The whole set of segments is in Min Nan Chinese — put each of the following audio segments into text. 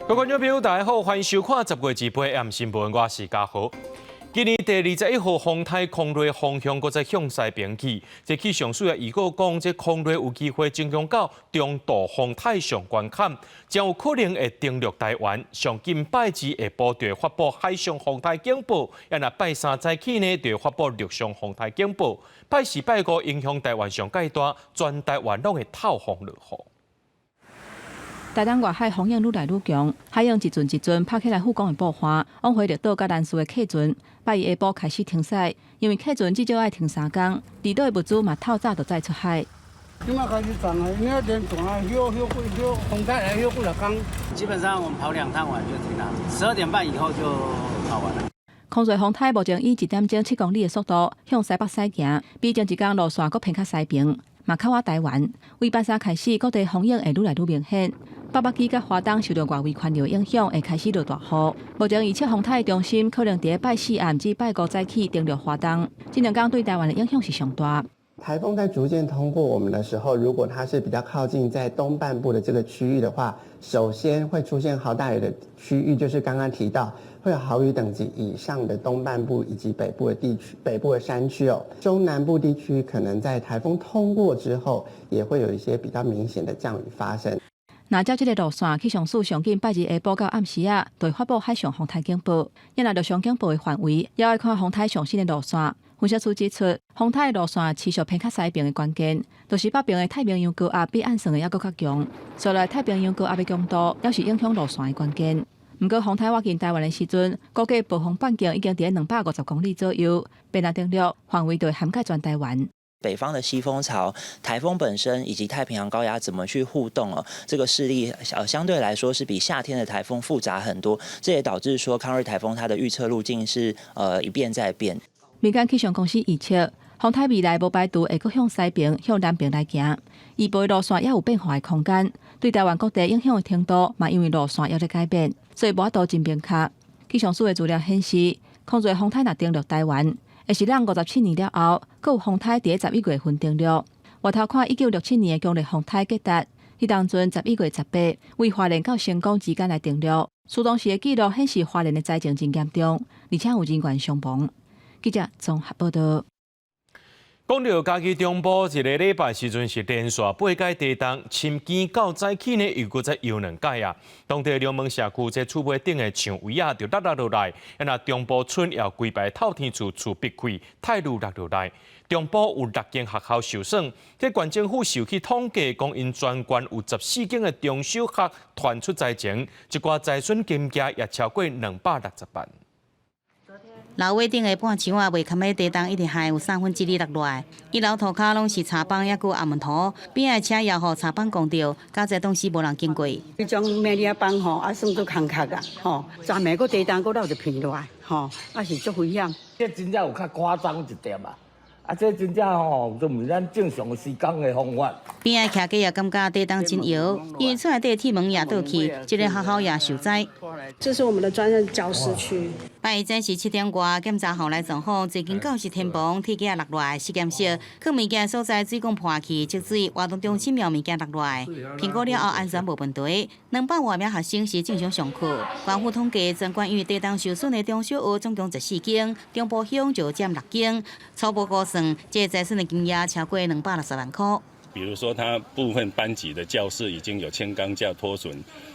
各位觀眾朋友，大家好，歡迎收看10月28暗新聞，我是嘉豪。今年第21號風颱康瑞方向閣再向西邊去，這氣象署也預告講，這康瑞有機會增強到中度風台上關坎，將有可能會登陸台灣。上緊拜二下晡就會發布海上風台警報，啊若拜三早起呢，就會發布陸上風台警報。拜四、拜五影響台灣上蓋大，全台灣攏會透風落雨。台東外海風湧愈來愈強，海湧一陣一陣拍起來富岡的布花，往回綠島佮蘭嶼的客船，拜一下晡開始停駛，因為客船至少愛停3工，離島的物資嘛透早就載出海。這馬開始漲啊，因為連轉啊，休休幾休風台來休幾若工。基本上我們跑兩趟完就停了，12點半以後就跑完了。康瑞風台目前以1點鐘7公里的速度向西北駛行，比前一工路線閣偏較西邊，嘛較倚台灣。為拜三開始，各地風湧會愈來愈明顯。北北基佮花東受到外圍環流影響，會開始落大雨。目前預測風台的中心可能佇拜四暗至拜五早起登陸花東，這兩工對台灣的影響是上大。颱風在逐漸通過我們的時候，如果它是比較靠近在東半部的這個區域的話，首先會出現豪大雨的區域，就是剛剛提到會有豪雨等級以上的東半部以及北部的地區、北部的山區哦。中南部地區可能在颱風通過之後，也會有一些比較明顯的降雨發生。若照這个路線，氣象署上緊拜二下晡到暗時仔，就會發布海上風台警報。啊若陸上警報的範圍，也愛看風台上新的路線。分析師指出，風台的路線持續偏較西邊的關鍵，就是北邊的太平洋高壓比按算的猶閣較強。所以太平洋高壓的強度，也是影響路線的關鍵。毋過風台倚近台灣的時陣，估計暴風半徑已經佇250公里左右，變若登陸範圍就會涵蓋全台灣。北方的西風槽、颱風本身以及太平洋高壓怎麼去互動哦？這個勢力相對來說是比夏天的颱風複雜很多，這也導致說康瑞颱風它的預測路徑是一變再變。民間氣象公司預測，風台未來無排除會閣向西邊、向南邊來行，預報路線也有變化的空間，對台灣各地影響的程度嘛，因為路線也在改變，所以無法度真明確。氣象署的資料顯示，康瑞風台若登陸台灣，會是咱57年了後，閣有風台佇11月份登陸。回頭看1967年的強烈風台吉達，彼當陣11月18，為花蓮到成功之間來登陸。事當時的記錄顯示，花蓮的災情真嚴重，而且有人員傷亡。記者綜合報道。講到嘉義中部一个禮拜時陣是連續八擺地動，深更到早起呢又閣再搖兩擺啊！當地龍門社區這厝尾頂的牆圍仔就落落落來，啊若中部村也有規排透天厝厝壁開，苔滷落落來。中部有六間學校受損，這縣政府受去統計，講𪜶全縣有14間的中小學傳出災情，一寡災損金額也超過260萬。樓尾頂的半牆仔袂堪的地動一直害有2/3落落來，一樓塗跤攏是柴枋，猶閣有阿門塗，邊仔的車也予柴枋摃著，佳哉當時無人經過。彼種米粒枋吼，啊算做空殼啊，吼，昨暝閣地動閣落一片落來，吼，啊是足危險。這真正有較誇張一點啊！啊，這真正吼，都毋是咱正常時間的方法。邊仔徛家也感覺地動真搖，因為厝內底鐵門也倒去，這个學校也受災。這是我們的專任教師區。拜一早時7點外檢查後來狀況，這間教室天棚鐵架落來，實驗室囥物件所在水管破去積水，活動中心廟物件落來，評估了後安全無問題。200外名學生是正常上課。官府統計，全縣因為地動受損的中小學總共14間，中部鄉就佔六間，初步估算，這個災損的金額超過260萬塊。比如說，他部分班級的教室已經有輕鋼架脫損、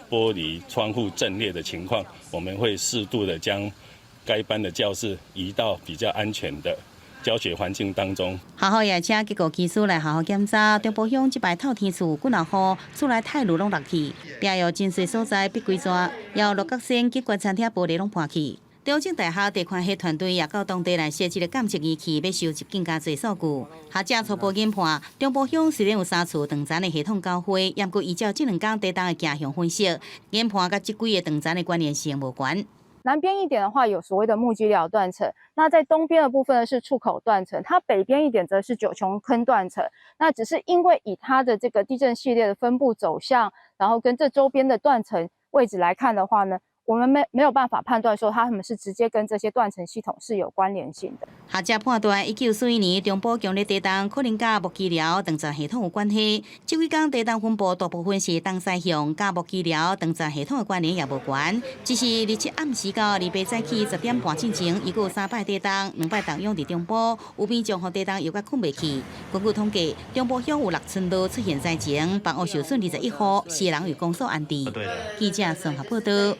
玻璃窗戶震裂的情況，我們會適度的將該班的教室移到比較安全的教學環境當中。學校也請結構技師來學校檢查，中部鄉這排透天厝幾若戶，厝內苔滷攏落去，壁有真濟所在壁規逝，也有鹿角山景觀餐廳玻璃攏破去。中正大學地環系團隊也到當地來設置了監測儀器，欲收集更加濟數據。學者初步研判，中部鄉雖然有三處斷層的系統交匯，毋過依照這兩工地動的跡象分析，研判佮這幾个斷層的關聯性無懸。南邊一點的話，有所謂的木屐寮斷層；那在東邊的部分呢，是觸口斷層，它北邊一點則是九芎坑斷層。那只是因為以它的這個地震系列的分布走向，然後跟這周邊的斷層位置來看的話呢，我們沒有辦法判斷說他們是直接跟這些斷層系統是有關聯性的。學者判斷，1941年中部強烈地動可能佮木屐寮斷層系統有關係。這幾工地動分布大部分是東西向，佮木屐寮斷層系統的關聯也無懸。只是27暗時到28早起10點半進前，一共有三擺地動，兩擺動湧佇中部，有民眾予地動搖甲睏袂去。根據統計，中部鄉有六村落出現災情，房屋受損21戶，四個人予公所安置。記者綜合報道。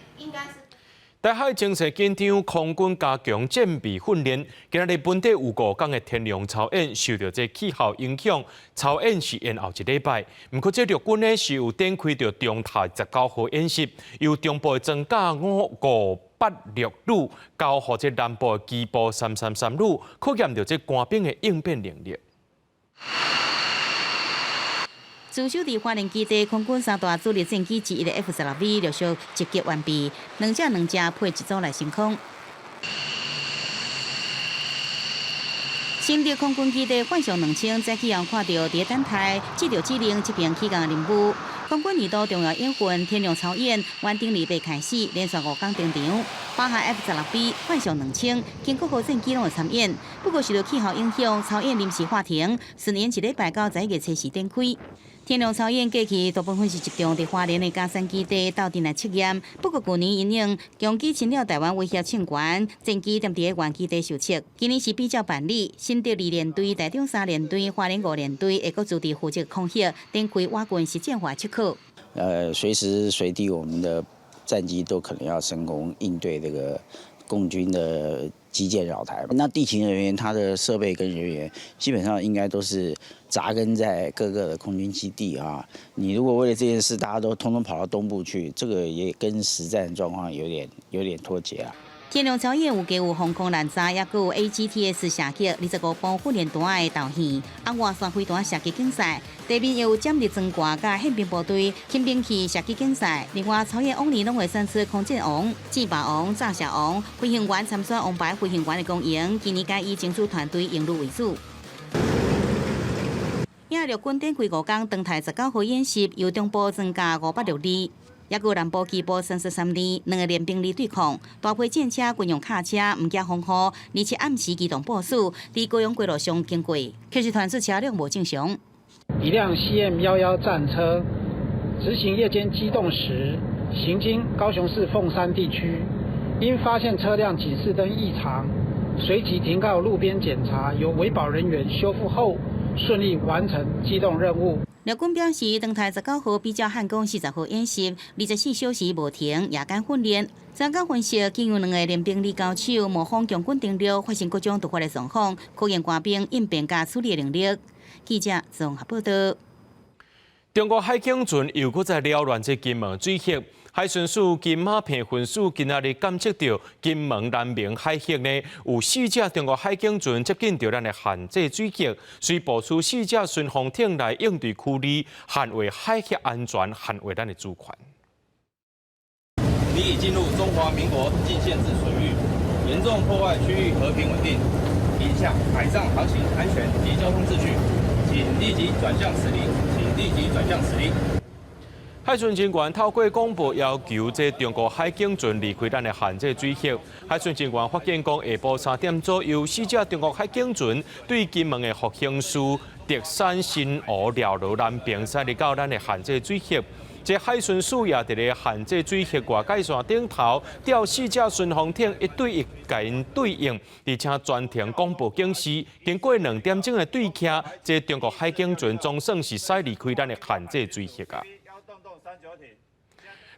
台海情勢緊張，空軍加強戰備訓練。今仔日本地有5工的天龍操演受著這氣候影響，操演是延後一禮拜。毋過這陸軍呢是有展開著長台19號演習，由中部的裝甲5586旅交予這南部的機步333旅，考驗著這官兵的應變能力。駐守佇花蓮基地空軍三大主力戰機之一的 F-16V 陸續集結完畢，兩隻兩隻配一組來升空。新竹空軍基地幻象2000早起後看著佇等待，接著指令執行起降任務。空軍年度重要演訓天龍操演，原定禮拜開始，連續5工登場，包含 F-16V、幻象2000、經國號戰機攏會參演。不過受著氣候影響，操演臨時喊停，順延一禮拜到11月初四展開。天龍操演過去大部分是集中佇花蓮的岡山基地鬥陣來測驗，不過舊年因應共機侵擾臺灣威脅衝懸，戰機踮佇個原基地受測。今年是比照辦理，新竹二聯隊、台中三聯隊、花蓮五聯隊會閣組織負責空域展開我軍實戰化測考。隨時隨地我們的戰機都可能要升空應對這個共軍的機艦擾台。那地勤人員他的設備跟人員基本上應該都是紮根在各個的空軍基地啊。你如果為了這件事，大家都通通跑到東部去，這個也跟實戰狀況有點脫節啊。天龍操演有加有防空攔炸，抑閣有 AGTS 射擊25步訓練彈的導彈，紅外線飛彈射擊競賽。地面也有殲力裝掛佮憲兵部隊輕兵器射擊競賽。另外，操演往年攏會選出空戰王、戰靶王、炸射王、飛行員參選王牌飛行員的光榮。今年改以爭取團隊榮譽為主。也陸軍展開5工長台19號演習，由中部裝甲586二，抑閣南部機步333旅兩個聯兵力對抗，大批戰車、軍用卡車，毋驚風雨，27暗時機動部署，佇高雄街路上經過，確實傳出車輛無正常。一輛 CM-11戰車執行夜間機動時，行經高雄市鳳山地區，因發現車輛警示燈異常，隨即停靠路邊檢查，由維保人員修復後，順利完成機動任務。陸軍表示，長台19號比照漢光40號演習，24小時無停夜間訓練。專家分析，經由兩个聯兵旅交手，模仿共軍登陸，發生各種突發的狀況，考驗官兵應變佮處理能力。記者綜合報道。中國海警船又閣再擾亂這金門水域，海巡署金馬坪分署今仔日監測著金門南爿海域呢，有四隻中國海警船接近著咱的限制水域，遂部署四隻巡防艇來應對處理，捍衛海峽安全，捍衛咱的主權。你已進入中華民國禁限制水域，嚴重破壞區域和平穩定，影響海上航行安全及交通秩序，請立即轉向駛離，請立即轉向駛離。海巡人員透過廣播要求這中國海警船離開咱的限制水域。海巡人員發現講，下晡3點左右，四隻中國海警船對金門的福興市竹山新湖寮羅南爿駛入到咱的限制水域。這海巡署也佇咧限制水域外界線頂頭調四隻巡防艇一對一共𪜶對應，而且全程廣播警示。經過2點鐘的對徛，這中國海警船總算是駛離開咱的限制水域啊！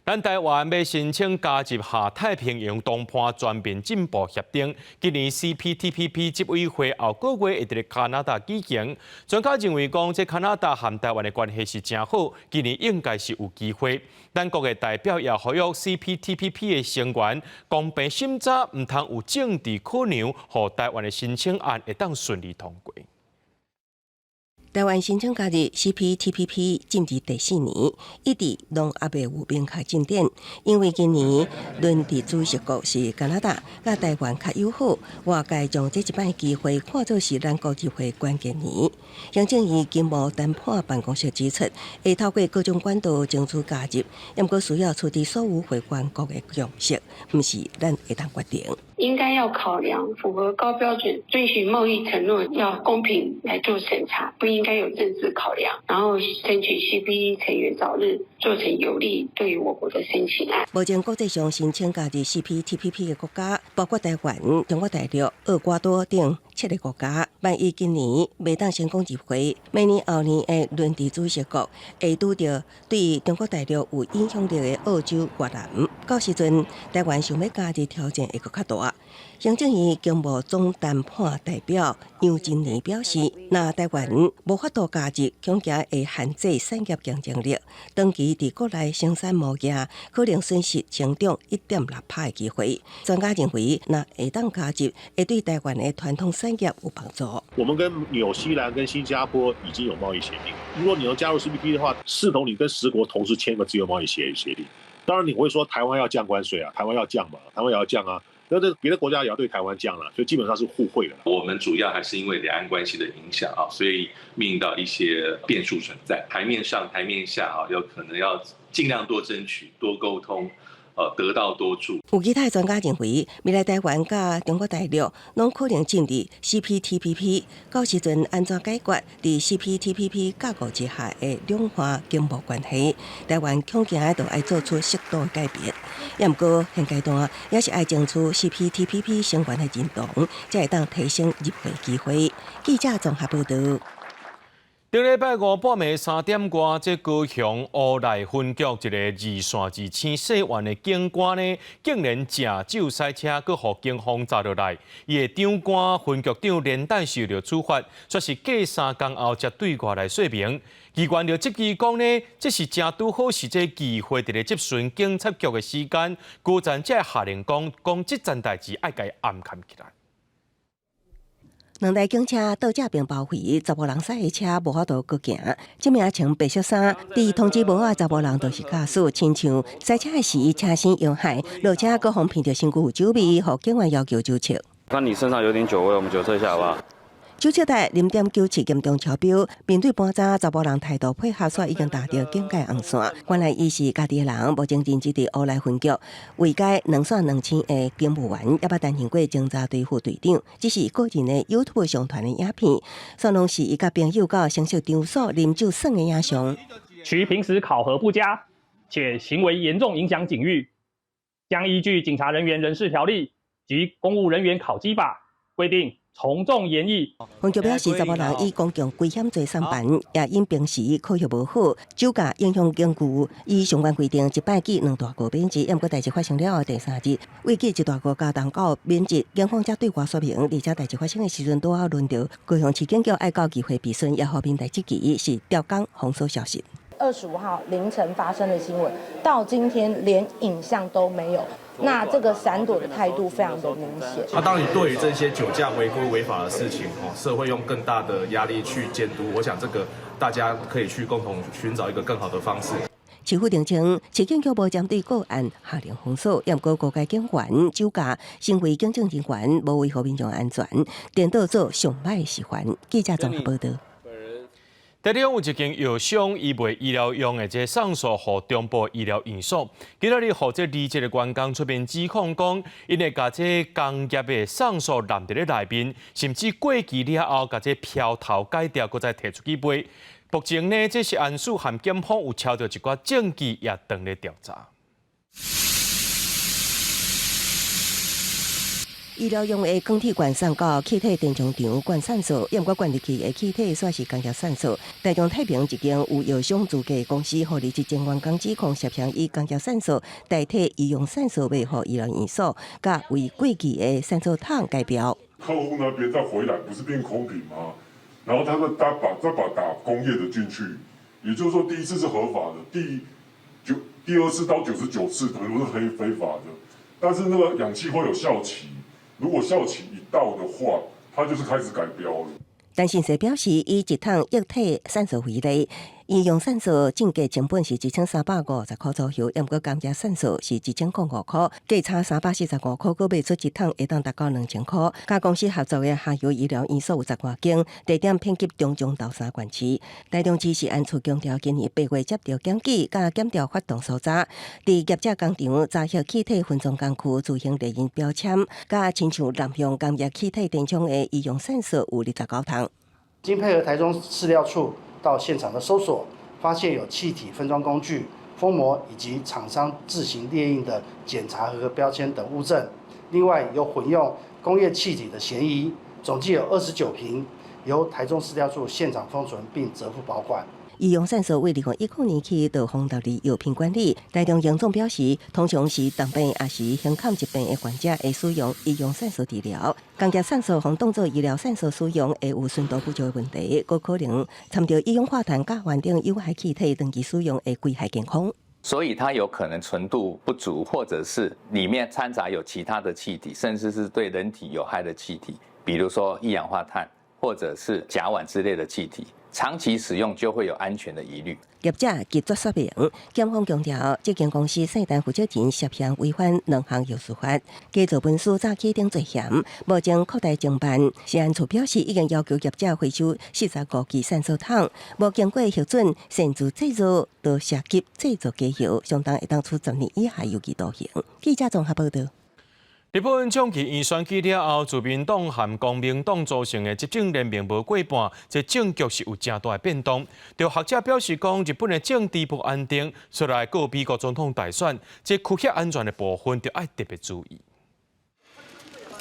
咱台灣欲申請加入下太平洋談判全面進步協定，今年 CPTPP 執委會後個月會佇咧加拿大舉行。專家認為講，這加拿大和台灣的關係是誠好，今年應該是有機會。咱國的代表也呼籲 CPTPP 的成員公平審查，毋通有政治考量，予台灣的申請案會當順利通過。台灣申請加入 CPTPP 進入第四年，一直攏猶未有明確進展。因為今年輪值主席國是加拿大，佮台灣較友好，外界將這一擺機會看作是咱國入會關鍵年。行政院經貿談判辦公室指出，會透過各種管道爭取加入，毋過需要取得所有會員國的共識，毋是咱會當決定。應該要考量符合高標準、遵循貿易承諾，要公平來做審查，不應該有政治考量，然後爭取 CPTPP 成員早日做成有利對於我國的申請案。目前國際上申請加入 CPTPP 的國家，包括台灣、中國大陸、厄瓜多等七个國家。萬一今年袂當成功入會，明年後年的輪值主席國會拄著對中國大陸有影響力的澳洲、越南。到時陣，台灣想欲加入挑戰會閣較大。行政院經貿總談判代表楊珍妮表示，若台灣無法度加入，恐驚會限制產業競爭力，長期佇國內生產物件，可能損失成長1.6%的機會。專家認為，若會當加入，會對台灣的傳統產業有幫助。我們跟紐西蘭、跟新加坡已經有貿易協定，如果你能加入 CPTPP 的話，視同你跟10國同時簽個自由貿易協定。當然你會說台灣要降關稅啊，台灣要降嘛，台灣也要降啊。那這別的國家也要對台灣降了，所以基本上是互惠的。我們主要還是因為兩岸關係的影響啊，所以面臨到一些變數存在。台面上、台面下啊，有可能要盡量多爭取、多溝通，得道多助。有其他專家認為，未來台灣佮中國大陸攏可能進入 CPTPP，到時陣按怎解決佇 CPTPP 架構之下的兩岸經貿關係？台灣恐驚著愛做出適度的改變。也毋過現階段也是愛爭取 CPTPP 成員的認同，才會當提升入會機會。記者綜合報導。頂禮拜五半暝3點外，這高雄烏來分局一个二線二青姓袁的警官呢，竟然食酒駛車，閣予警方查落來。伊的長官分局長連帶受著處罰，煞是過3工後才對外來說明。機關就質疑講呢，這是正拄好是這議會佇咧質詢警察局的時間，高層才會下令講，講這件代誌愛共伊掩崁起來。兩台警車倒車並包圍，查埔人駛的車無法度閣行。這名穿白色衫、佇通知帽仔查埔人就是駕駛，親像駛車的時車身搖晃，落車閣予聞著身軀有酒味，予警員要求酒測。看你身上有點酒味，我們酒測一下好不好？酒測帶0.97嚴重超標，面對盤查查埔人態度配合，煞已經踏著警戒紅線。原來伊是家己的人，目前任職佇烏來分局，位階兩線兩青的警務員，也捌擔任過偵查隊副隊長。這是個人的 YouTube 上傳的影片，煞攏是伊佮朋友到聲色場所啉酒耍的影像。其平時考核不佳，且行為嚴重影響警譽，將依據《警察人員人事條例》及《公務人員考績法》規定，從重研議。分局表示，查埔人以公共危險罪送辦，也因平時考核無好，酒駕影響警譽。依相關規定，一擺記兩大過免職，毋過代誌發生了後第三日，未記一大過加重到免職。警方才對外說明，而且代誌發生的時陣，拄好輪著高雄市警局愛到議會備詢，也予民代質疑是刁工封鎖消息。 25號凌晨發生的新聞，到今天連影像都沒有。那這個閃躲的態度非常的明顯。那當你對於這些酒駕違規違法的事情，社會用更大的壓力去監督，我想這個大家可以去共同尋找一個更好的方式。市府澄清，市警局無針對個案下令封鎖，毋過高階警員酒駕成為警政人員，無維護民眾安全，顛倒做上䆀示範。記者綜合報導。台中有一間藥商，伊賣醫療用的這個酵素予中部醫療院所，今仔日予這離職的員工出面指控講，𪜶會共這工業的酵素濫佇咧內面，甚至過期了後，共這標頭改掉，閣再提出去賣。目前呢，這食安署和檢方有抄著一寡證據，也當咧調查。醫療用的鋼鐵罐送到氣體電廠場灌酵素，毋過灌入去的氣體煞是工業酵素。台中太平一間有藥商資格公司，予離職前員工指控涉嫌以工業酵素代替醫用酵素賣予醫療院所，佮為過期的酵素桶改標。客戶那邊再回來，不是變空瓶嗎？然後他再把打工業的進去，也就是說第一次是合法的，第二次到99次可能都是黑非法的，但是那個氧氣會有效期。如果效期一到的話，它就是開始改標了。陳信世表示，以一桶液體酸素為例，醫用酸素進價成本是1350塊左右，毋過工業酸素是1005塊，價差345塊，閣賣出一桶會當達到2000塊。佮公司合作的下游醫療院所有10外間，地點遍及中彰投三縣市。台中市食安處強調，今年8月接著檢舉佮檢調發動搜查，佇業者工廠查獲氣體分裝工具、自行列印標籤，佮親像濫用工業氣體電廠的醫用酸素有29桶。經配合台中市調處到現場的搜索，發現有氣體分裝工具、封膜以及廠商自行列印的檢查合格標籤等物證。另外有混用工業氣體的嫌疑，總計有29瓶，由台中市調處現場封存並責付保管。醫用酸素為2010年起就予納入藥品管理。台中榮總表示，通常是重病抑是胸坎疾病的患者會使用醫用酸素治療。工業酸素予當做醫療酸素使用，會有純度不足的問題，閣可能摻著一氧化碳、甲烷等有害氣體，長期使用會危害健康。所以它有可能純度不足，或者是裡面摻雜有其他的氣體，甚至是對人體有害的氣體，比如說一氧化碳或者是甲烷之類的氣體。長期使用就會有安全的疑慮。業者拒絕說明，檢方強調，這間公司生產負責人涉嫌違反兩項藥事法，假造文書詐欺等罪嫌，目前擴大偵辦。食安處表示，已經要求業者回收45支酸素桶，無經過核准擅自製造，就涉及製造假藥，相當會當處10年以下有期徒刑。記者綜合報道。日本眾議院選舉了後，自民黨和公明黨組成的執政聯盟無過半，這政局是有誠大的變動。就學者表示講，日本的政治無安定，出來閣美國總統大選，這區域安全的部分就愛特別注意。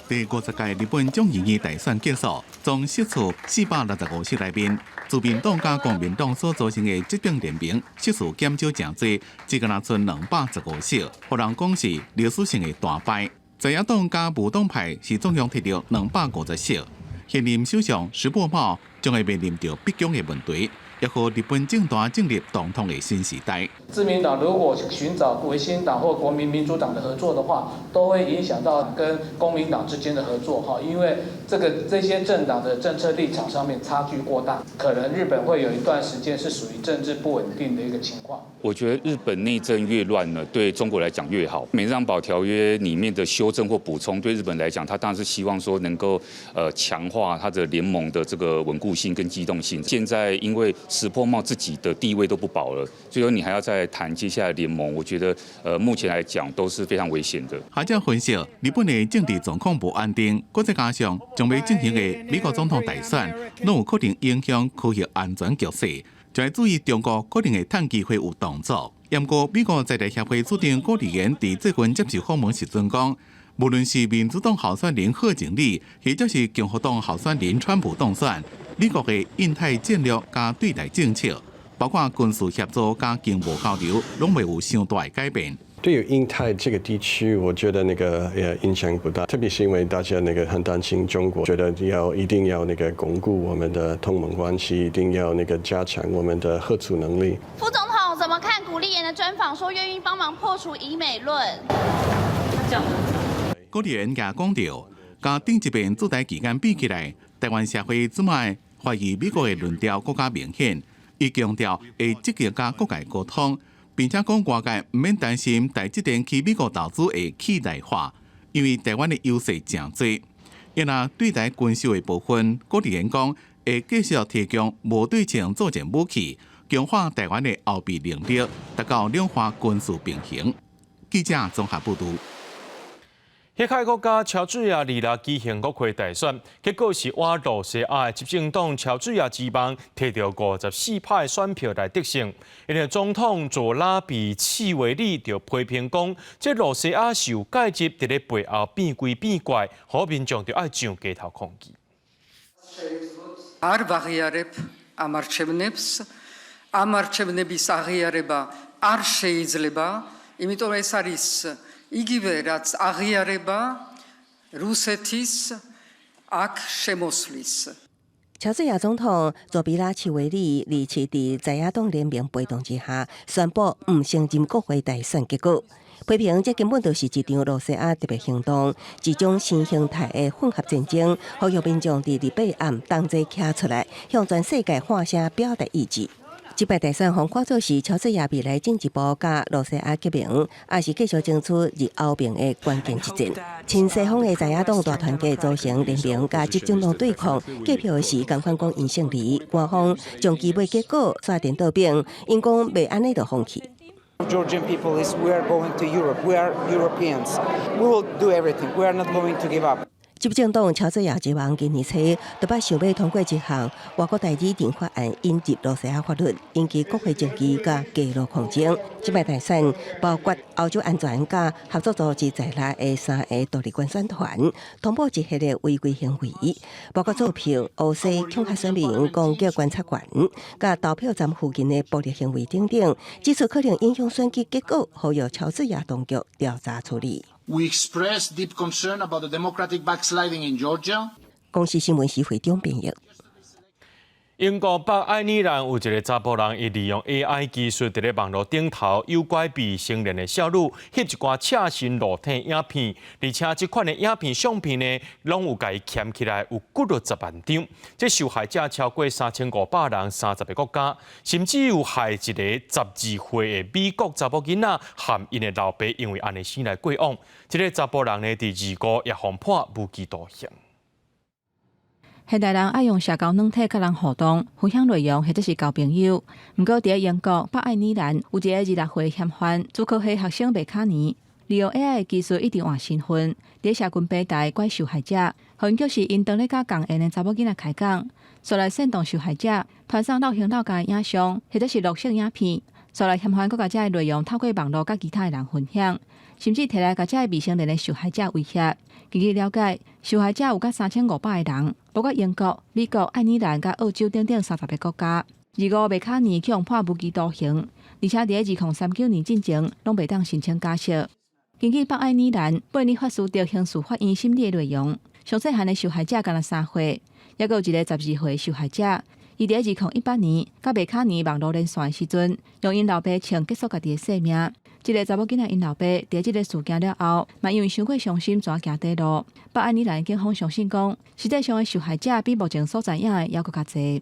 第50屆日本眾議院大選結束，總席次465席內面，自民黨佮公明黨所組成的執政聯盟席數減少誠濟，只敢若賰215席，予人講是歷史性的大敗。在野黨佮無黨派是總共摕著250席，現任首相石破茂將會面臨著逼宮的問題，也予日本政壇進入動盪的新時代。自民黨如果尋找維新黨或國民民主黨的合作的話，都會影響到跟公明黨之間的合作哈，因為這些政黨的政策立場上面差距過大，可能日本會有一段時間是屬於政治不穩定的一個情況。我覺得日本內政越亂呢，對中國來講越好。美日安保條約裡面的修正或補充，對日本來講，他當然是希望說能夠強化他的聯盟的這個穩固性跟機動性。現在因為石破茂自己的地位都不保了，所以說你還要再談接下來聯盟，我覺得目前來講都是非常危險的。學者分析，日本的政治狀況無安定，閣再加上將欲進行的美國總統大選，攏有可能影響區域安全局勢。就愛注意中國可能會趁機會有動作。毋過美國在台協會主張顧立言佇最近接受訪問時陣講，無論是民主黨候選人賀錦麗，或者是共和黨候選人川普當選，美國的印太戰略佮對台政策，包括軍事協助佮經貿交流，攏袂有傷大的改變。對於印太這個地區，我覺得那個也影響不大，特別是因為大家那個很擔心中國，覺得要一定要那個鞏固我們的同盟關係，一定要那個加強我們的嚇阻能力。副總統怎麼看古立言的專訪，說願意幫忙破除疑美論？古立言也講著，佮頂一遍駐台期間比起來，台灣社會這擺懷疑美國的論調閣較明顯，伊強調會積極佮各界溝通。並且講外界毋免擔心台積電去美國投資會去台化，因為台灣的優勢誠濟。因若對台軍售的部分，古立言講會繼續提供無對稱作戰武器，強化台灣的後備能力，達到兩岸軍事平衡。記者綜合報道。彼個國家喬治亞二六舉行國會大選，結果是倚露西亞的執政黨喬治亞之夢摕著54%的選票來得勝。𪜶的總統佐拉比契維利就批評講，這露西亞是有介入佇咧背後變規變怪，予民眾就愛上街頭抗議。 არ ვაღიარებ ამ არჩევნებს. ამ არჩევნების აღიარება არ შეიძლება, იმიტომ რომ ეს არის იგივე რაც აღიარება რუსეთის აქ შემოსვლის. 喬治亞總統佐比拉契維利二七佇在野黨聯盟陪同之下，宣布毋承認國會大選結果。批評這根本就是一場露西亞特別行動，一種新形態的混合戰爭，呼籲民眾佇禮拜暗同齊徛出來，向全世界喊聲表達意志。這擺大選予看做是喬治亞未來政治部佮露西亞結盟，抑是繼續爭取入歐盟的關鍵一戰。親西方的在野黨大團結組成聯盟，佮執政黨對抗。計票時，仝款講𪜶勝利，官方將期尾結果煞顛倒反，𪜶講袂按呢就放棄。 Georgian people is we are going to Europe. We are Europeans. We will do everything. We are not going to give up. 執政黨喬治亞之盟今年初就捌想欲通過一項外國代理人法案引入露西亞法律，引起國會爭議佮街路抗爭。這擺大選包括歐洲安全佮合作組織在內的三个獨立觀選團，通報一系列違規行為，包括做票、烏西恐嚇選民、攻擊觀察員、佮投票站附近的暴力行為等等，指出可能影響選舉結果，呼籲喬治亞當局調查處理。 We express deep concern about the democratic backsliding in Georgia. 公視新聞徐惠中編譯。英國北愛爾蘭有一个查埔人，伊利用 AI 技術，佇咧網路頂頭誘拐未成年的少女，翕一寡赤身露體影片，而且這款的影片相片呢，攏有共伊撙起來，有幾落十萬張。這受害者超過3500人，30个國家，甚至有害一个12歲的美國查某囡仔，和𪜶的老爸因為按呢生來過往。這个查埔人呢，佇25也予判無期徒刑。現代人愛用社交軟體佮人互動、分享內容，或者是交朋友。毋過，佇英國北愛爾蘭有一个26歲嫌犯，主科系學生麥卡尼，利用 AI 的技術一直換身份，佇社群平台拐受害者，予𪜶就是𪜶當咧佮仝緣的查某囡仔開講，煞來煽動受害者傳送露胸露鉸的影像，或者是錄性影片，煞來嫌犯閣共這个內容透過網路佮其他的人分享，甚至提來共這个未成年的受害者威脅。根據了解，受害者有佮3500个人，包括英國、美國、愛爾蘭佮澳洲等等30个國家。25麥卡尼去予判無期徒刑，而且佇2039年進前攏袂當申請假釋。根據北愛爾蘭貝爾法斯特刑事法院審理的內容，上細漢的受害者干焦3歲，猶閣有一个12歲受害者，伊佇2018年佮麥卡尼網路連線的時陣，用𪜶老爸槍結束家己的性命。這个查某囡仔𪜶老爸佇這个事件了後，嘛因為傷過傷心，轉行短路。北愛爾蘭警方相信講，實際上的受害者比目前所知影的猶閣較濟。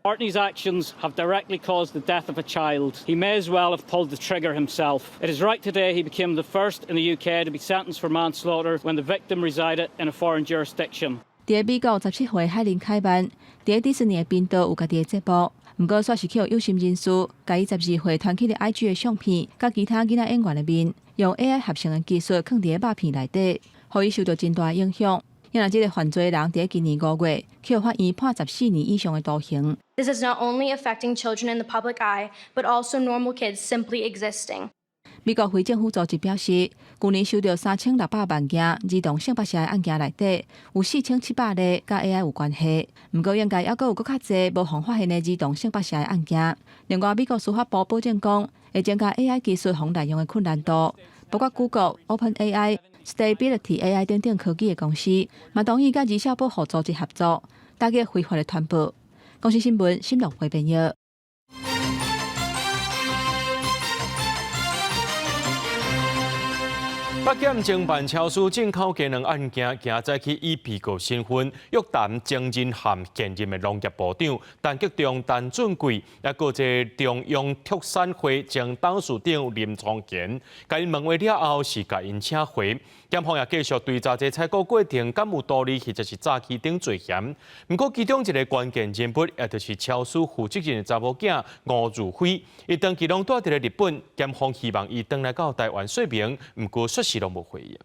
Martini's actions have directly caused the death of a child. He may as well have pulled the trigger himself. It is right today he became the first in the UK to be sentenced for manslaughter when the victim resided in a foreign jurisdiction. 佇美國17歲海倫凱曼，佇迪士尼的頻道有家己的節目，毋過煞是去予有心人士，共伊12歲傳去的 IG 的相片，佮其他囡仔演員的面，用 AI 合成的技術囥佇个肉片內底，予伊受著真大影響。因為這个犯罪人佇今年5月，去予法院判14年以上的徒刑。 This is not only affecting children in the public eye, but also normal kids simply existing. 美國非政府組織表示，舊年收著3600萬件兒童性剝削的案件內底，有4700例佮 AI 有關係。毋過應該猶閣有閣較濟無予發現的兒童性剝削的案件。另外，美國司法部保證講，會增加 AI 技術防濫用的困難度，包括 Google、OpenAI、Stability AI 等等科技的公司，嘛同意佮兒少保護組織合作，打擊非法的傳播。公視新聞，新樂會編譯。北檢偵辦超市進口雞卵案件，今早起以被告身份約談前任和現任的農業部長陳吉仲、陳俊貴，抑閣這中央畜產會前董事長林聰賢，共𪜶問話了後是共𪜶請回。檢方也繼續追查這採購過程敢有圖利或者是詐欺等罪嫌。毋過其中一个關鍵人物，也就是超市負責任的查某囝吳如輝，伊長期攏蹛佇咧日本，檢方希望伊轉來到台灣說明，毋過煞是攏無回應。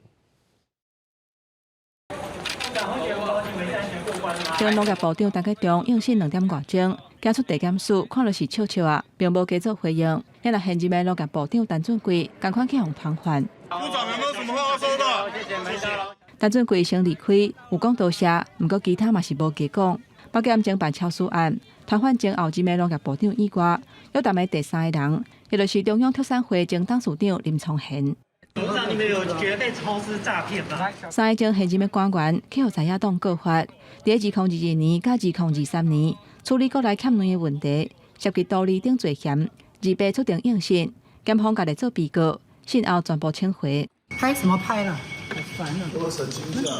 前農業部長陳吉仲應訊2點外鐘，行出地檢署，看著是笑笑仔，並無加做回應。若現任的農業部長陳俊貴，仝款去予傳喚。部長有沒有什麼話要說的？陳俊貴先離開，有講多謝，毋過其他嘛是無加講。北檢偵辦超市案，傳喚前後任的農業部長以外，約談的第三個人，也就是中央畜產會前董事長林聰賢。董事長，你們有覺得被超市詐騙嗎？三个前現任的官員去予在野黨告發，佇2022年佮2023年處理國內欠卵的問題，涉及圖利等罪嫌，28出庭應訊，檢方共列做被告。信後全部請回。拍什麼拍啦？好煩啊！我神經下。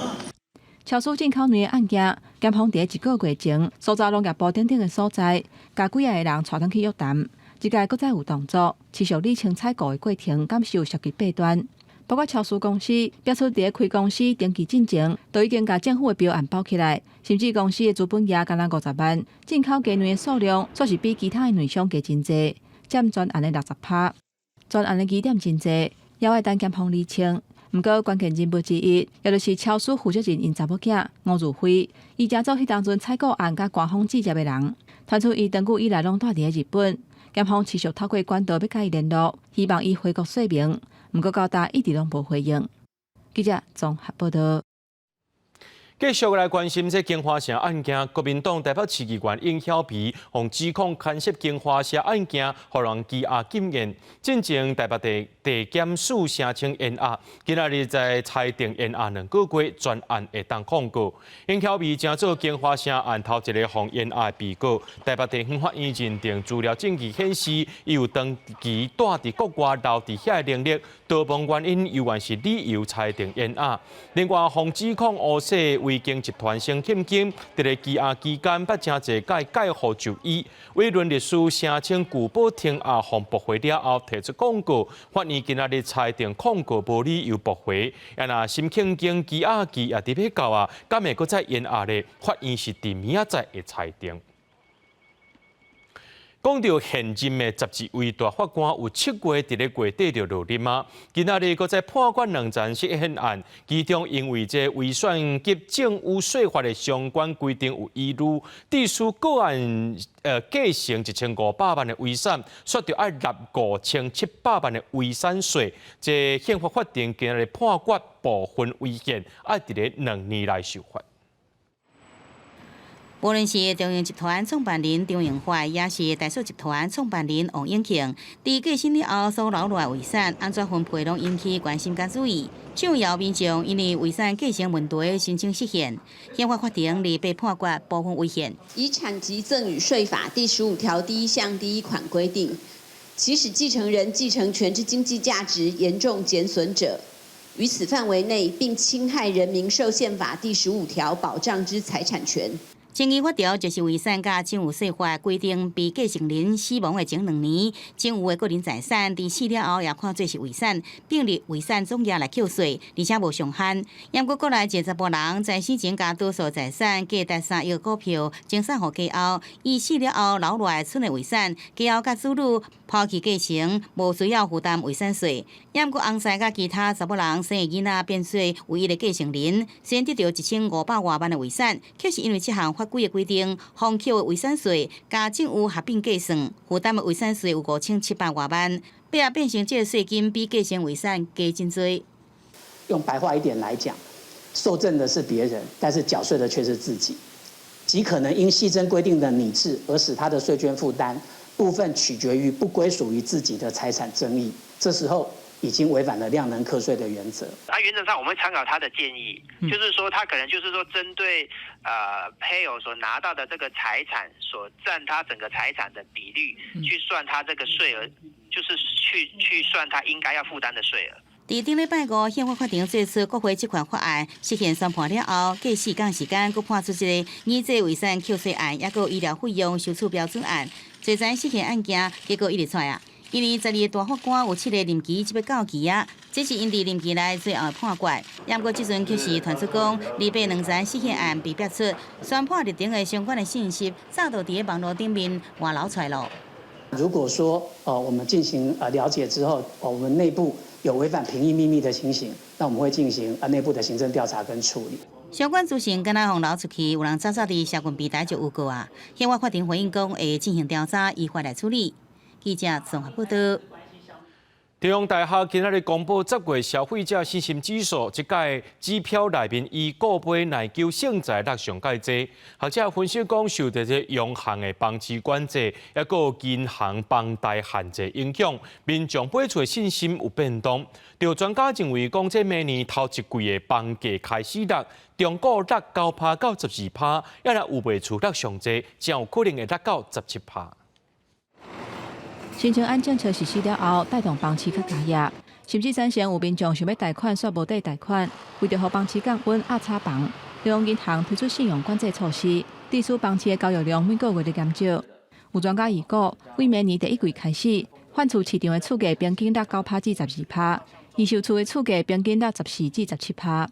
超市進口卵的案件，檢方佇一個月前，搜查農業部等等的所在，共幾仔個人帶轉去約談。這屆閣再有動作，持續理清採購的過程，敢是有涉及弊端。包括超市公司表示，佇開公司登記進前，就已經共政府的標案包起來，甚至公司的資本額干焦50萬，進口雞卵的數量，煞是比其他的卵商加真濟，佔全案的60%。全案的疑點真濟，猶愛等檢方理清。毋過關鍵人物之一，也就是超市負責人𪜶查某囝吳如輝，伊成做彼當陣採購案佮官方接觸的人，傳出伊長久以來攏蹛佇咧日本，檢方持續透過管道欲佮伊聯絡，希望伊回國說明，毋過到今一直攏無回應。記者綜合報道。繼續來關心這京華城案件，國民黨台北市議員尹曉萍予指控牽涉京華社案件，予人羈押禁見。進前台北地地檢署聲稱延押，今仔日再裁定延押2個月，全案會當抗告。尹曉萍成做京華城案頭一個予延押的被告，台北地方法院認定資料證據顯示，伊有長期蹛佇國外留佇遐的能力，逃亡原因猶原是理由裁定延押。另外，予指控烏色維京集團先欠金，佇咧羈押期間捌誠濟擺蓋戶就醫。委任律師聲稱拒保庭押予駁回了後提出抗告，法院今仔日裁定抗告無理由駁回。啊，若沈慶京羈押期也佇欲到啊，敢會閣再延押咧？法院是佇明仔載會裁定。講到現任的12位大法官有7月佇咧月底就落任啊，今仔日閣再判決兩件釋憲案，其中因為這遺產及贈與稅法的相關規定有疑慮，致使個案繼承1500萬的遺產，煞著愛納5700萬的遺產稅。這憲法法庭今仔日判決部分違憲，愛佇咧2年內修法。無論是長榮集團創辦人張榮發，抑是台塑集團創辦人王永慶，佇過身了後所留落來遺產，按怎分配，攏引起關心佮注意。上搖民眾因為遺產繼承問題申請釋憲，憲法法庭禮拜判決部分違憲。遺產及贈與稅法第15條第1項第1款規定，其使繼承人繼承權之經濟價值嚴重減損者，於此範圍內並侵害人民受憲法第十五條保障之財產權。爭議法條就是遺產佮贈與稅法規定，被繼承人死亡的前2年，贈與的個人財產，佇死了後也看做是遺產，併入遺產總額來扣稅，而且無上限。毋過國內一個查埔人在死前共多數財產價值3億股票，贈送予家後，伊死了後留落來賰的遺產，家後佮子女拋棄繼承，無需要負擔遺產稅。毋過翁婿佮其他查某人生的囡仔變做唯一的繼承人，雖然得著1500外萬的遺產，卻是因為這項法規的規定，予扣的遺產稅佮贈與合併計算，負擔的遺產稅有5700外萬，尾仔變成這个稅金比繼承遺產低真濟。用白話一點來講，受贈的是別人，但是繳稅的卻是自己，極可能因細增規定的擬制而使他的稅捐負擔部分取決於不歸屬於自己的財產爭議，這時候已經違反了量能課稅的原則。啊，原則上我們會參考他的建議，就是說他可能就是說針對配偶所拿到的這個財產所佔他整個財產的比率去算他這個稅額，就是去算他應該要負擔的稅額。佇頂禮拜五，憲法法庭做出駁回這款法案，釋憲宣判了後，過4工時間，閣判出這个擬制遺產扣稅案，抑閣醫療費用收取標準案，濟層釋憲案件，結果一直出來啊。因為12個大法官有七个任期這欲到期啊，這是𪜶佇任期內最後的判決。毋過這陣卻是傳出講，禮拜兩層釋憲案被煏出，宣判日程的相關的信息，早就佇咧網路頂面外流出來囉。如果說哦，我們進行了解之後，我們內部有違反評議秘密的情形，那我們會進行內部的行政調查跟處理。相關資訊敢若予流出去，有人早早佇社群平台就預告啊。憲法法庭回應講會進行調查，依法來處理。記者綜合報道。中央大學今仔日公布10月消費者信心指數，這屆指標內面以購買耐久性材落上蓋濟。學者分析講，受著這央行的房市管制，抑閣銀行房貸限制影響，民眾買厝的信心有變動。著專家認為講，這明年頭一季的房價開始落，中古落9趴到12趴，抑若有賣厝落上濟，真有可能會落到17趴。新青安政策實施了後，帶動房市較加熱。甚至產生有民眾想欲貸款，煞無得貸款。為著予房市降溫壓炒房，中央銀行推出信用管制措施，致使房市的交易量每個月咧減少。有專家預估，對明年第一季開始，換厝市場的厝價平均落9趴至12趴，二手厝的厝價平均落14至17趴。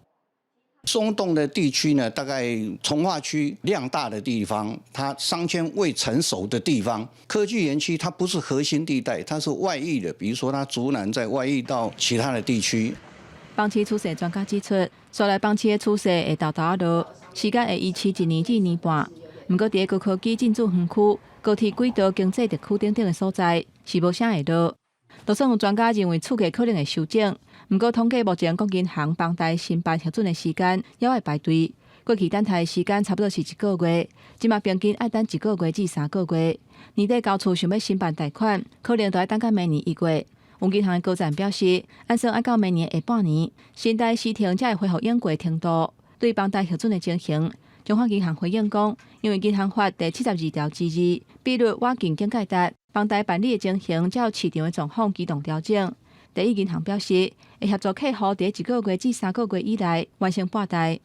松動的地區呢，大概重劃區量大的地方，它商圈未成熟的地方，科技園區它不是核心地帶，它是外溢的，比如說它竹南再外溢到其他的地區。房市趨勢專家指出，紲來房市的趨勢會沓沓仔落，時間會維持一年至一年半。毋過，佇高科技進駐園區、高鐵軌道、經濟特區等等的所在，是無啥會落。就算有專家認為厝價可能會修正，毋過統計目前各銀行房貸申辦核准的時間猶愛排隊，過去等待的時間差不多是一個月，這馬平均愛等一個月至3個月。年底交厝想欲申辦貸款，可能都愛等到明年1月。有銀行的高層表示，按算愛到明年下半年，信貸市場才會恢復應過程度。對房貸核准的情形，中華銀行回應講，因為銀行法第72條之2，比率倚近警戒值，房貸辦理的情形才有市場的狀況機動調整。第一銀行表示，會協助客戶佇一個月至3個月以內完成辦貸。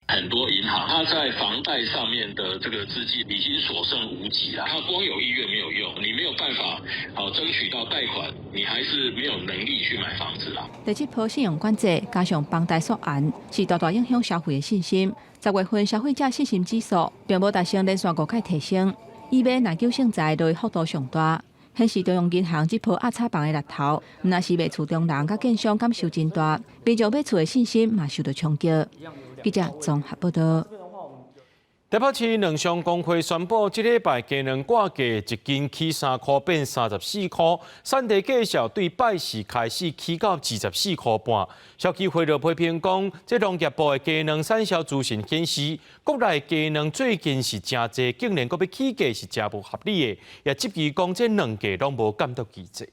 很多銀行，它在房貸上面的這個資金已經所剩無幾了。它光有意願沒有用，你沒有辦法好爭取到貸款，你還是沒有能力去買房子啦。第七波信用管制加上房貸溯源，是大大影響消費的信心。10月份消費者信心指數並無達成連續五屆提升，以買耐久性材落幅度上大，顯示中央銀行這波壓炒房的力頭，毋但是賣厝中人佮建商感受真大，民眾買厝的信心嘛受到衝擊。記者綜合報道。台北市卵商公會宣布，這禮拜雞卵掛價一斤起3塊變34塊，產地價數對拜四開始起到24塊半。消基會就批評講，這農業部的雞卵產銷資訊顯示，國內雞卵最近是誠濟，竟然閣欲起價是誠無合理的，也質疑講這兩價攏無監督機制。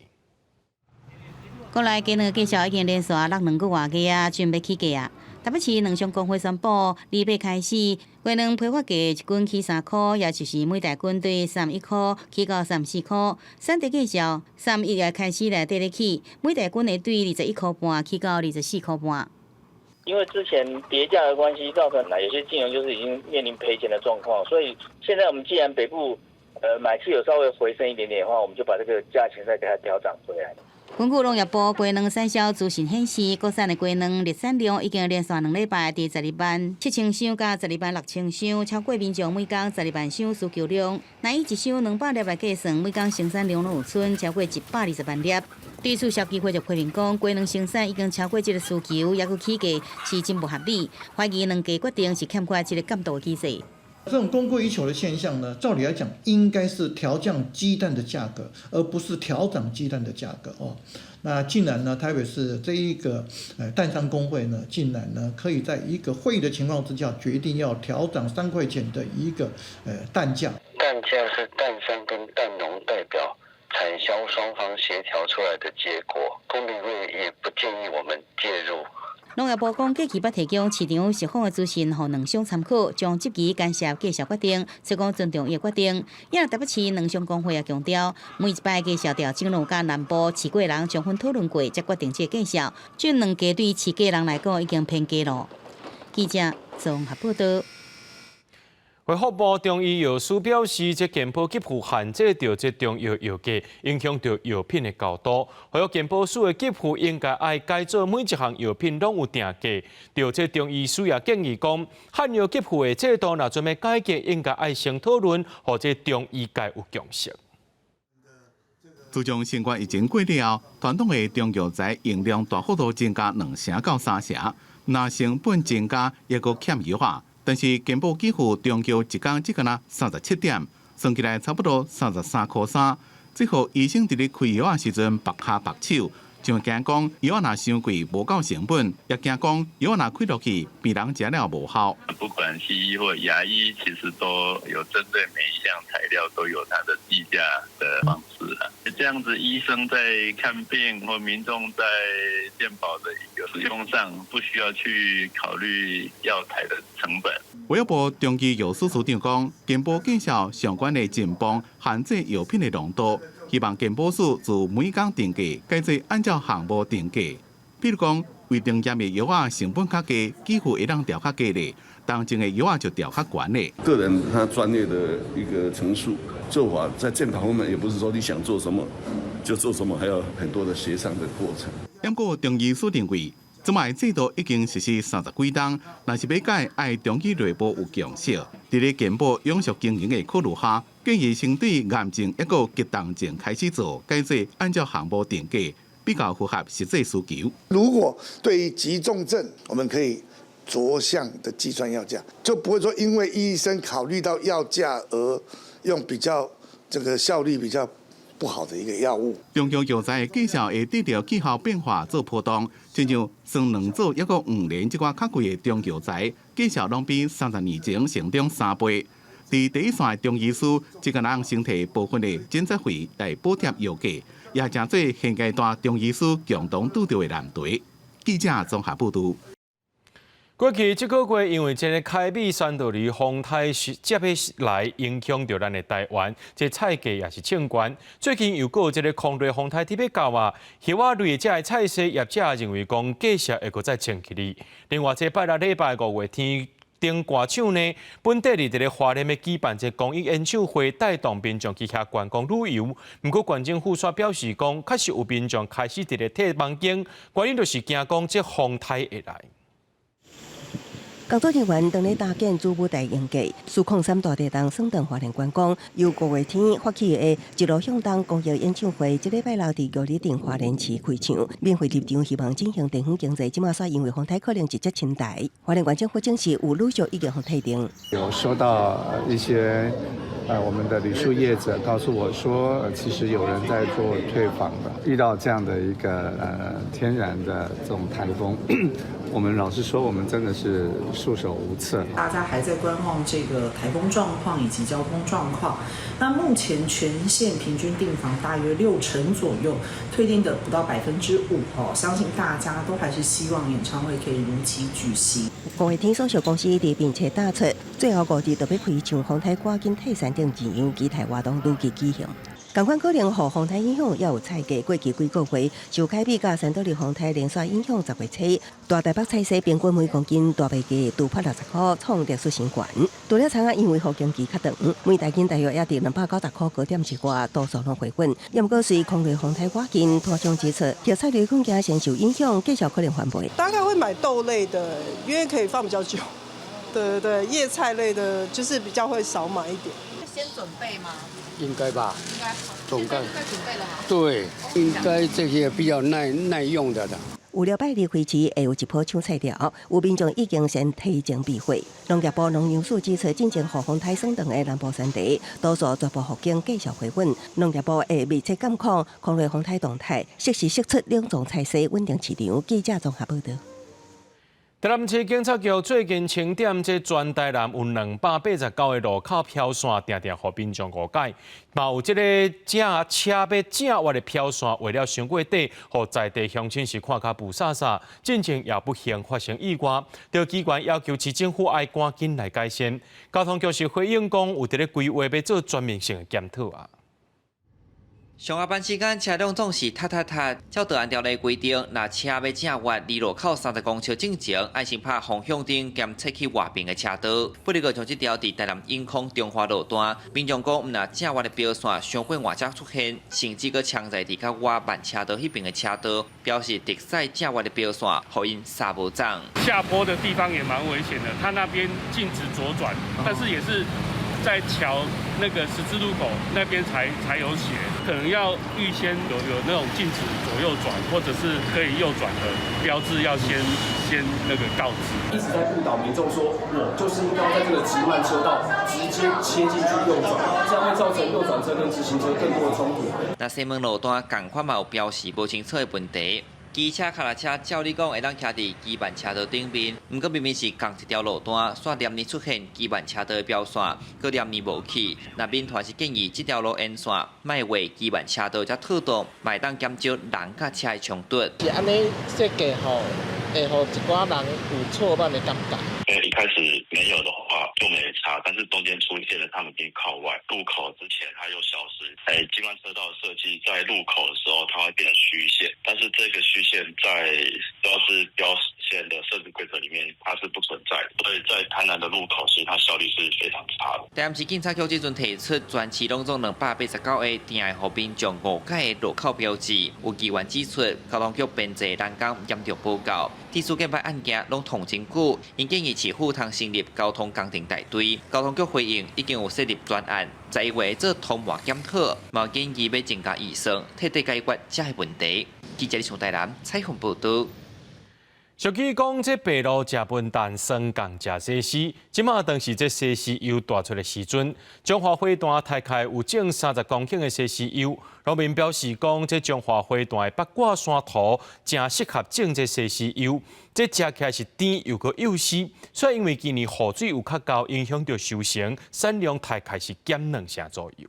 國內雞卵價數已經連續落2個外月啊，準備起價啊。台北市卵商公會宣布，禮拜開始，雞卵批發價一斤起3塊，也就是每大斤對31塊起到34塊。產地價數31日開始來綴咧起，每大斤會對21塊半起到24塊半。因為之前疊價的關係，造成有些經營就是已經面臨賠錢的狀況，所以現在我們既然北部買氣有稍微回升一點點的話，我們就把這個價錢再給它調漲回來。根據農業部雞卵產銷資訊顯示，國產的雞卵日產量已經連續2禮拜佇12萬7千箱佮12萬6千箱，超過民眾每工12萬箱需求量。若以一箱200粒來計算，每工生產量攏有賰超過120萬粒。對此，消基會就批評講，雞卵生產已經超過這個需求，猶閣起價是真無合理，懷疑卵價決定是欠缺這个監督機制。這種供過於求的現象呢，照理來講，應該是調降雞蛋的價格，而不是調漲雞蛋的價格哦。那竟然呢，台北市這一個蛋商公會呢，竟然呢，可以在一個會議的情況之下，決定要調漲3塊錢的一個蛋價。蛋價是蛋商跟蛋農代表產銷雙方協調出來的結果，公平會也不建議我們介入。農業部講，過去捌提供市場實況的資訊，予卵商參考，將質疑干涉價數決定，所以講尊重伊的決定。也台北市卵商公會也強調，每一擺價數調整，攏有佮南部飼雞人充分討論過，才決定這個價數。這卵價對飼雞人來講已經偏低咯。記者綜合報道。衛福部中醫藥司表示，這健保給付限制著這中藥藥價，影響著藥品的高度。呼籲健保署的給付應該愛改做每一項藥品攏有定價。著這中醫師也建議講，漢藥給付的制度若準備改革，應該愛先討論，予這中醫界有共識。自從新冠疫情過了後，傳統的中藥材用量大幅度增加2成到3成，若成本增加，抑閣欠藥啊。但是健保給付中藥一工只干焦37點，算起來差不多33塊3。這予醫生佇咧開藥仔時陣縛跤縛手，就驚講藥仔若傷貴無夠成本，也驚講藥仔若開落去，病人食了無效。不管西醫或牙醫，其實都有針對每一樣材料都有它的計價的方式啊。這樣子，醫生在看病或民眾在健保的一個使用上，不需要去考慮藥材的成本。衛福部中醫藥司司長講，健保價數上懸的盡磅限制藥品的濃度，希望健保署自每工定價改做按照項目定價。比如講，胃腸炎的藥仔成本較低，給付會當調較低咧，重症的藥仔就調較懸咧。個人他專業的一個陳述做法，在健保方面也不是說你想做什麼就做什麼，還有很多的協商的過程。不過中醫師認為，這擺制度已經實施三十幾冬，若是欲改，愛中醫內部有共識。佇咧健保永續經營的考慮下，建議先對癌症抑閣急重症開始做，改做按照項目定價，比較符合實際需求。如果對於急重症，我們可以逐項的計算藥價，就不會說因為醫生考慮到藥價而用比較這個效率比較不好的一個藥物。中藥藥材的價數會隨著氣候變化做波動，親像雙軟棗抑閣黃連這寡較貴的中藥材，價數攏比30年前成長3倍。佇第一線的中醫師，這個人先提部分的診察費來補貼藥價，也成做現階段中醫師共同拄著的難題。記者綜合報導。過去這個月，因為這個凱美珊多利風颱接下來影響著咱的台灣，這菜價也是衝懸。最近又閣有這個空雷風颱特別到啊，葉仔類這个菜市業者認為講價數會閣再衝起來。另外，這拜六禮拜五月天燈歌手呢，本底佇咧花蓮欲舉辦這公益演唱會，帶動民眾去遐觀光旅遊。毋過縣政府卻表示講，確實有民眾開始佇咧退房間，原因就是驚講這風颱會來。工作人員當咧搭建主舞台營地，四空三大地動算轉花蓮觀光，由五月天發起的一路向東公益演唱會，這禮拜六佇玉里鎮花蓮市開場，免費入場，希望振興地方經濟。這馬煞因為風颱可能直接侵台，花蓮縣政府證實有陸續已經予退訂。有收到一些我們的旅宿業者告訴我說，其實有人在做退房的。遇到這樣的一個天然的這種颱風，我們老實說，我們真的是束手無策。大家還在觀望這個颱風狀況以及交通狀況。那目前全線平均訂房大約60%左右，退訂的不到5%哦。相信大家都還是希望演唱會可以如期舉行。五月天所屬公司佇並且打出，最後5日就欲開唱，風颱趕緊退散等字樣，期待活動如期舉行。仝款可能予風颱影響，也有菜價過去幾個月受凱美佮珊多利風颱連續影響10月初，大台北菜市平均每公斤大白價突破60塊，創歷史新高。除了蔥仔因為復耕期較長，每大斤大約也佇290塊高點之外，多數攏回穩。也毋過隨空雷風颱倚近，攤商指出，葉菜類恐驚先受影響，價數可能翻倍。大概會買豆類的，因為可以放比較久。對對對，葉菜類的，就是比較會少買一點。先準備嗎？應該吧。應該。總該。現在準備了嗎？對，應該這些比較耐用的的。有了拜二開始會有一波搶菜潮，有民眾已經先提前備貨。農業部農糧署指出，進前予風颱損斷的南部山地，多數全部復耕繼續回穩。農業部會密切監控空雷風颱動態，適時釋出冷藏菜市穩定市場。記者綜合報導。台南市警察局最近清點，這全台南有289個路口標線，定定予民眾誤解。嘛有這個正車欲正彎的標線畫了傷過短，予在地鄉親是看較霧煞煞，進前也不幸發生意外。著機關要求市政府愛趕緊來改善。交通局是回應講，有佇咧規劃欲做全面性的檢討啊。上下班時間車輛總是塞塞塞，照道安條例規定，若車欲正彎離路口30公尺進前，愛先拍方向燈檢測去外邊的車道。不過像這條佇台南永康中華路段，民眾講，毋但正彎的標線傷過晏才出現，甚至閣搶在佇較外慢車道彼邊的車道，表示直駛正彎的標線，予𪜶捎無鬃。下坡的地方也蠻危險的，他那邊禁止左轉，但是也是在橋那個十字路口那邊才有寫，可能要預先有那種禁止左右轉或者是可以右轉的標誌，要先那個告知。一直在誤導民眾說，我就是應該在這個直慢車道直接切進去右轉，這樣會造成右轉車跟直行車更多的衝突。那西門路段仝款嘛有標示無清楚的問題。機車、跤踏車照理講會當騎佇機慢車道頂面，毋過明明是仝一條路段，煞連年出現機慢車道的標線，閣連年無去。那民團是建議這條路沿線莫畫機慢車道才妥當，嘛會當減少人佮車的衝突。是按呢設計吼，會予一寡人有錯亂的感覺。一開始沒有的話，就沒差，但是中間出現了，他們已經靠外路口之前，它又消失。機關車道設計在路口的時候，它會變成虛線，但是這個虛線在標示標線的設置規則裡面，它是不存在的。所以在台南的路口，其實它效率是非常差的。台南市警察局這陣提出，全市攏總289個定愛予民眾誤解的路口標誌。有議員指出，交通局編製人工嚴重無夠，這次檢拍案件攏拖真久，𪜶建議市府通成立交通工程大隊。交通局回應已經有設立專案，11月做通盤檢討，嘛建議欲增加預算，徹底解決這个問題。記者李台南採訪報導。俗語講，這白鷺食笨蛋，霜降食西施。這馬當是這西施柚彈出的時陣，彰化花壇大概有種30公頃的西施柚。農民表示講，這彰化花壇的八卦山土誠適合種這西施柚，這食起來是甜又閣幼絲。所以因為今年雨水有較夠，影響著收成，產量大概是減2成左右。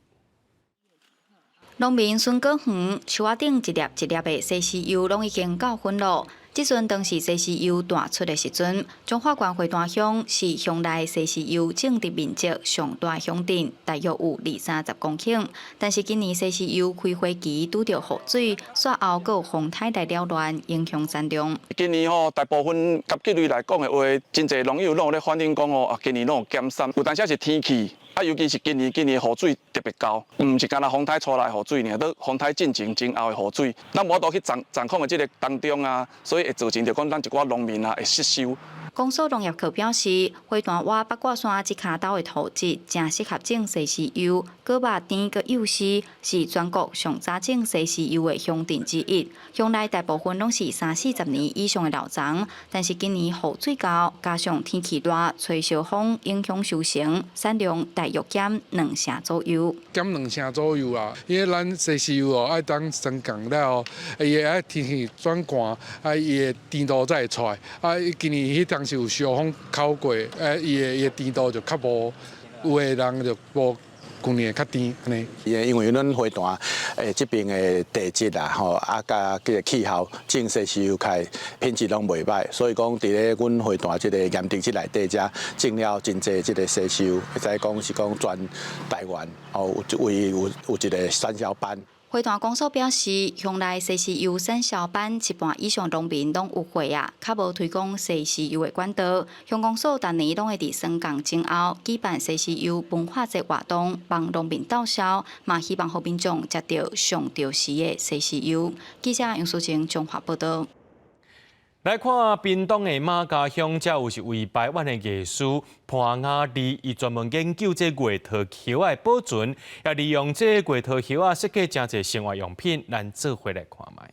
農民孫國遠樹仔頂一粒一粒的西施柚攏已經夠粉咯。這陣當是西施柚彈出的時陣，彰化縣花壇鄉是鄉內西施柚種植面積上大鄉鎮，大約有二三十公頃。但是今年西施柚開花期拄著雨水，煞後閣有風颱來擾亂，影響產量。今年吼，大部分合計類來講的話，真濟農友攏有咧反映講吼，啊，今年攏有減產，有當時是天氣。啊，尤其是今年雨水特別高，毋是干焦風颱帶來雨水爾，都風颱進前、前後的雨水，咱無法度去掌控的這個當中啊，所以會造成著講咱一寡農民啊會失收。公所農業課表示，花壇倚八卦山這跤斗的土質，誠適合種西施柚，果肉甜閣幼絲，是全國上早種西施柚的鄉鎮之一。鄉內大部分攏是三四十年以上的老欉，但是今年雨水夠，加上天氣熱、吹小風，影響收成，產量大約減2成左右。減兩成左右啊！因為咱西施柚哦，愛等霜降了後，伊會愛天氣轉寒，啊，伊的甜度才會出來。啊，今年彼當時有小風口過，啊，伊的甜度就較無，有的人就無舊年較甜按呢。因為阮花壇這邊的地質啊，吼啊，佮這个氣候種西施柚開品質攏袂䆀，所以講佇咧阮花壇這個岩地質內底遮種了真濟這個西施柚，會使講是講全台灣哦，有唯有一個產銷班。花壇公所表示，鄉內西施柚產銷班一半以上農民攏有貨啊，較無推廣西施柚的管道。鄉公所逐年攏會佇霜降前後舉辦西施柚文化節活動，幫農民鬥銷，嘛希望予民眾食著上著時的西施柚。記者楊淑晴彰化報導。來看屏東的馬家鄉，遮有一位排灣的藝師潘雅麗，伊專門研究這月桃葉仔的保存，也利用這月桃葉仔設計誠濟生活用品，咱做伙來看覓。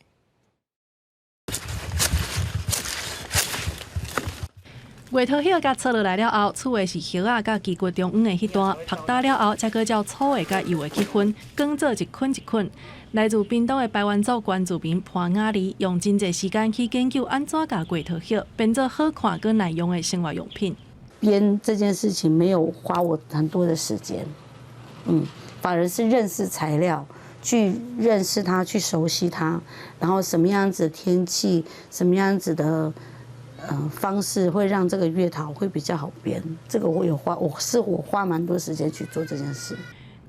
月桃葉共搓落來了後，粗的是葉仔佮旗骨中央的彼段，曝焦了後，才閣照粗的佮幼的去分，捲做一捆一捆。來自屏東的排灣族原住民潘雅麗，用真濟時間去研究按怎共月桃葉變做好看閣耐用的生活用品。編這件事情沒有花我很多的時間，反而是認識材料，去認識它，去熟悉它，然後什麼樣子的天氣，什麼樣子的方式會讓這個月桃會比較好編。這個我有花，我花蠻多時間去做這件事。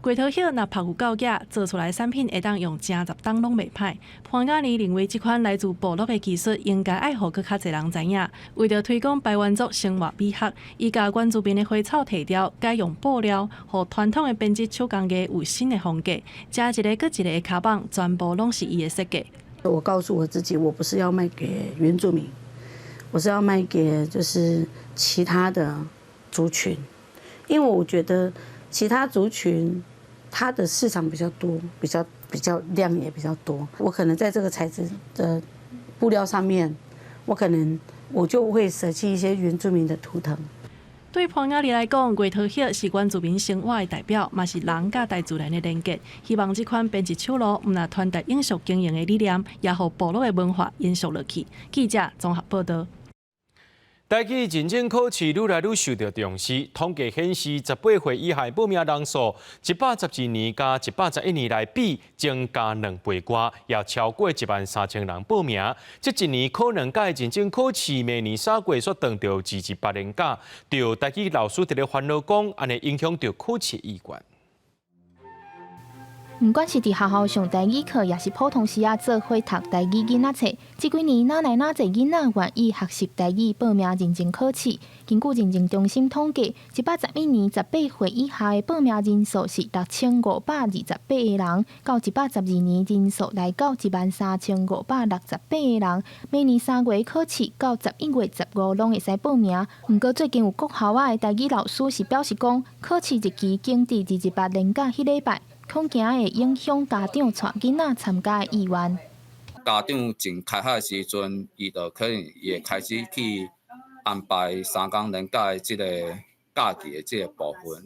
月桃葉若曝有夠額，做出來產品會當用成十冬攏袂歹。潘雅麗認為這款來自部落的技術應該愛予閣較濟人知影。為著推廣排灣族生活美學，伊共原住民的花草提掉，改用布料，予傳統的編織手工藝有新的風格。這一个閣一个的跤蠓，全部攏是伊的設計。我告訴我自己，我不是要賣給原住民，我是要賣給就是其他的族群，因為我覺得其他族群。它的市場比較多，比較量也比較多。我可能在這個材質的布料上面，我可能我就會捨棄一些原住民的圖騰。對潘雅麗來講，月桃葉是原住民生活的代表，嘛是人佮大自然的連結。希望這款編織手路，毋但傳達永續經營的理念，也予部落的文化延續落去。記者綜合報導。台語認證考試愈來愈受到重視。統計顯示，18歲以下報名人數，112年佮111年來比，增加2倍外，也超過1萬3千人報名。這一年考兩屆認證考試，明年3月煞轉著228連假，著台語老師佇咧煩惱講，按呢影響著考試意願。毋管是佇學校上台語課，抑是普通時仔做伙讀台語囡仔冊，這幾年哪來哪濟囡仔願意學習台語報名認證考試。根據認證中心統計，111年18歲以下的報名人數是6528個人，到112年人數來到1萬3568個人。明年3月考試到11月15攏會使報名。毋過最近有國校仔的台語老師是表示講，考試日期揀佇228連假彼禮拜。恐驚會影響家長帶囡仔參加的意願。家長前開學的時陣，伊就可能會開始去安排三工連假的這個假期的這個部分。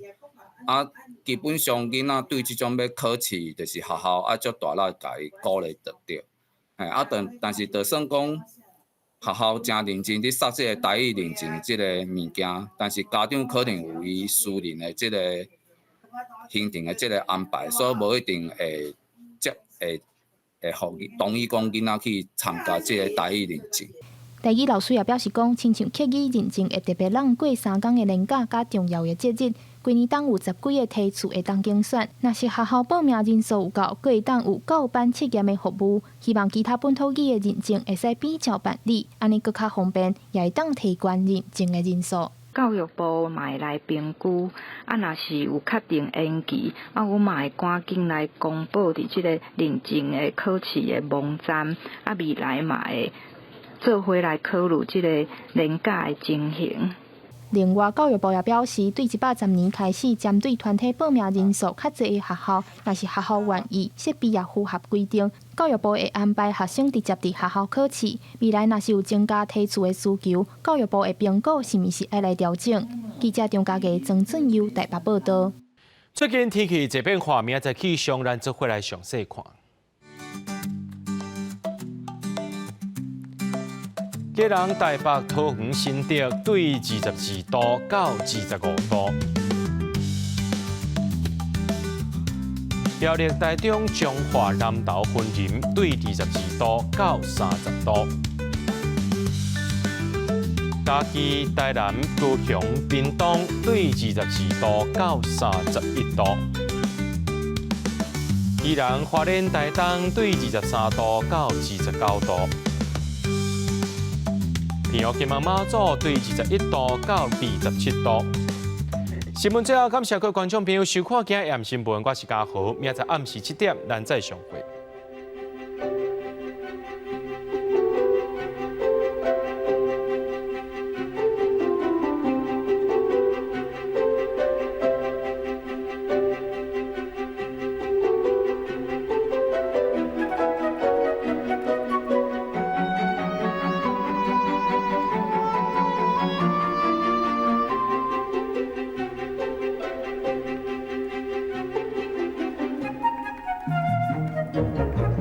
啊，基本上囡仔對這種欲考試，就是學校愛足大力共伊鼓勵著對。嘿，啊，但是就算講學校誠認真佇設這個台語認證的這個物件，但是家長可能有伊私人的這個行程的這個安排，所以無一定會接會會予伊同意講囡仔去參加這個台語認證。台語老師也表示講，親像客語認證會特別挵過三工的連假佮重要的節日，規年當有十幾个梯次會當揀選。若是學校報名人數有夠，閣會當有教班測驗的服務。希望其他本土語的認證會使比照辦理，按呢閣較方便，也會當提懸認證的人數。教育部嘛會來評估，啊，若是有確定延期，啊，阮嘛會趕緊來公布佇這個認證的考試的網站，啊，未來嘛會做伙來考慮這個連假的情形。另外，教育部也表示，對110年開始，針對團體報名人數較濟的學校，若是學校願意，設備也符合規定，教育部會安排學生直接佇學校考試。未來若是有增加梯次的需求，教育部會評估是毋是愛來調整。記者張家傑、曾俊佑台北報導。最近天氣濟變化，明仔載氣象咱做伙來詳細看。基隆、台北、桃園、新竹對22度到25度。苗栗、台中、彰化、南投、雲林對22度到30度。嘉義、台南、高雄、屏東對22度到31度。宜蘭、花蓮、台東對23度到29度。屏東金門馬祖對21度到27度。新聞最後感謝各位觀眾朋友收看今日暗新聞，我是嘉豪，明仔載暗時7點，咱再相會。